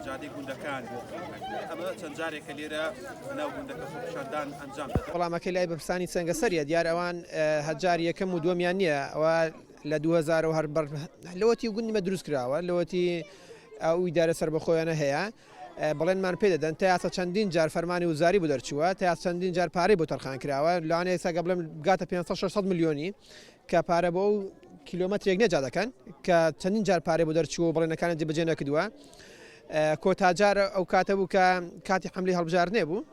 جادەی گوندەکان بۆ ئەمە چەند جارێکە لێرە ناو گوندەکە خۆپیشاندان ئەنجام دەدەن. وەڵامەکەی لای بەرپرسانی سەنگەسەریە، دیار ئەوان هەجار یەکەم و دووەمیان نییە، ئەوە لە 2000 هەر بەر لەوەتی گوندی مە دروست کراوە، لەوەتی ئەو ئیدارە سەربەخۆیانە هەیە بەڵێنمان پێ دەدەن، تا ئێستا چەندین جار فەرمانی وزاری بۆ دەرچووە، تا ئێستا چەندین جار پارەی بۆ تەرخان کراوە، لەوانەیە ئێستا گە بڵێم بگاتە 500 600 ملیۆنی کە پارە بۆ ئەو کیلۆمەترێک نیە جادەکان کە چەندین جار پارەی بۆ دەرچووە و بەڵێنەکانیان جێبەجێ نەکردووە. کۆتا جار ئەو کاتە بوو کە کاتی حەملەی هەڵبژاردنێ بوو.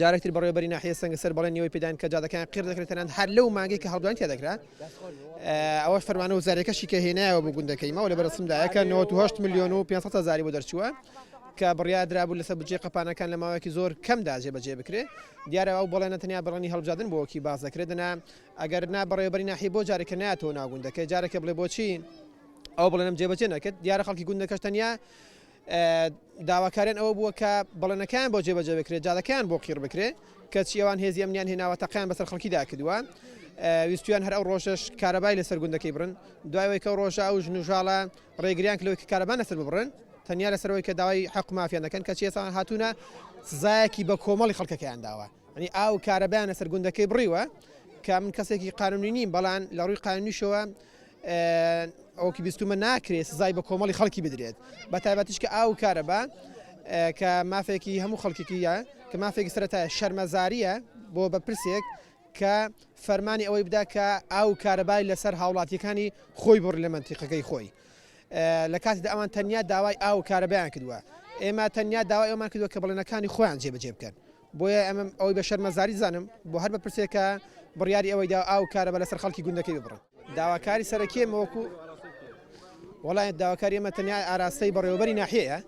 جارێک تر بەڕێوەبەری ناحیە سەنگەسەر بەڵێن نیوەی پێدان کە جادەکان قیر دەکرێت تەنانەت هەر لەو مانگەی کە هەڵبژاردن تیا دەکرا ئەوەش فەرمانە وزارەکەشی کە هێنایەوە بۆ گوندەکەی ماوە لە بەرەسمدایە کە 98 ملیۆن و 500 هەزاری بۆ دەرچووە کە بڕیار درابوو لەسەر بودجەی قەپانەکان لە ماوەیەکی زۆر کەمدا جێبەجێ بکرێت دیارە ئەو بەڵێنە تەنیا بەڵێنی هەڵبژاردن بۆ وەکی باس دەکرێت دەنا ئەگەر نا بەڕێوەبەری ناحیە بۆ جارێکە نایەتەوە ناو گوندەکەی جارێکە بڵێ بۆچی ئەو بەڵێنەم جێبەجێ نەکرد دیارە خەڵکی گوندەکەش تەنیا داواکاریان ئەوە بووە کە بەڵێنەکەیان بۆ جێبەجێ بکرێت جادەکەیان بۆ قیڕ بکرێت کەچی ئەوان هێزی ئەمنیان هێناوە تەقیان بەسەر خەڵکیدا کردووە ویستویان هەر ئەو ڕۆژەش کارەبای لەسەر گوندەکەی بڕن دوای ئەوەی کە ڕۆژە ئەو ژن و ژاڵە ڕێگریان کردەوە کە کارەبا لەسەر ببڕن تەنیا لەسەرەوەی کە داوای حەق مافیان دەکەن کەچی ئێستا هاتوونە سزایەکی بە کۆمەڵی خەڵکەکەیان داوە ینی ئاو کارەبایان لەسەر گوندەکەی بڕیوە کە من کەسێکی قانونی نیم بەڵام لە ڕووی قانونیشەوە ئەوکی بیستومە ناکرێت سزای بە کۆمەڵی خەڵکی بدرێت بە تایبەتیش کە ئاو کارەبا کە مافێکی هەموو خەڵکێکیە کە مافێکی سەرەتایە شەرمەزاریە بۆ بەرپرسێک کە فەرمانی ئەوەی بدا کە ئاو کارەبای لەسەر هاوڵاتیەکانی خۆی بڕ لە مەنتیقەکەی خۆی لە کاتێکدا ئەوان تەنیا داوای ئاو و کارەبایان کردووە، ئێمە تەنیا داوای ئەوەمان کردووە کە بەڵێنەکانی خۆیان جێبەجێ بکەن. بۆیە ئەمە ئەوەی بە شەرمەزاری دەزانم بۆ هەر بەرپرسێک کە بڕیاری ئەوەی دا ئاو و کارەبا لەسەر خەڵکی گوندەکەی ببڕن. داواکاری سەرەکی ئێمە وەکو وەڵا داواکاری ئێمە تەنیا ئاراستەی بەڕێوەبەری ناحیەیە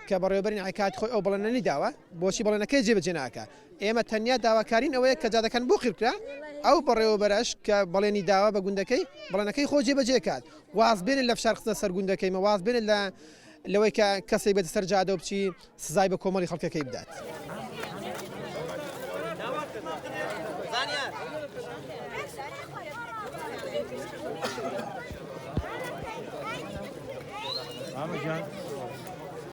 کە بەڕێوەبەری ناحیە کاتی خۆی ئەو بەڵێنە نەیداوە، بۆچی بەڵێنەکەی جێبەجێ ناکا؟ ئێمە تەنیا داواکارین ئەوەیە کە جادەکان بۆ قیر بکرا، ئەو بەڕێوەبەرەش کە بەڵێنی داوە بە گوندەکەی، بەڵێنەکەی خۆ جێبەجێ کات. واز بێنێت لە فشار خستنە سەر گوندەکەی مە، واز بێنێت لە لەوەی کە کەسێک بێتە سەر جادە و بچی سزای بە کۆمەڵی خەڵکەکەی بدات. مامە گیان.